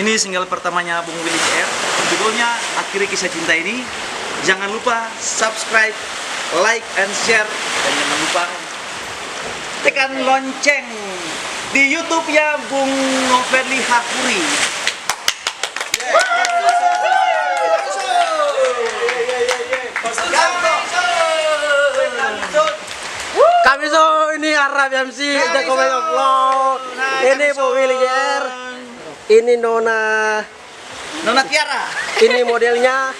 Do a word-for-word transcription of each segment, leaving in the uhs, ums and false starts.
Ini single pertamanya Bung Willy J R, judulnya Akhiri Kisah Cinta Ini. Jangan lupa subscribe, like, and share, dan jangan lupa tekan lonceng di YouTube-nya Bung Noverly Hakuri. Kami so ini Arab M C, Jago Main Vlog. Ini Bung Willy J R. Ini Nona Nona Tiara. Ini modelnya.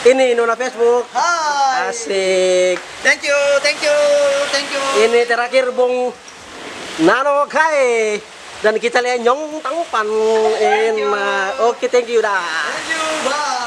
Ini Nona Facebook. Hai. Asik. Thank you, thank you, thank you. Ini terakhir Bung Nano Kai. Dan kita lihat Nyong Tangpan. Thank you. Enak. Oke, thank you dah. Thank you, bye.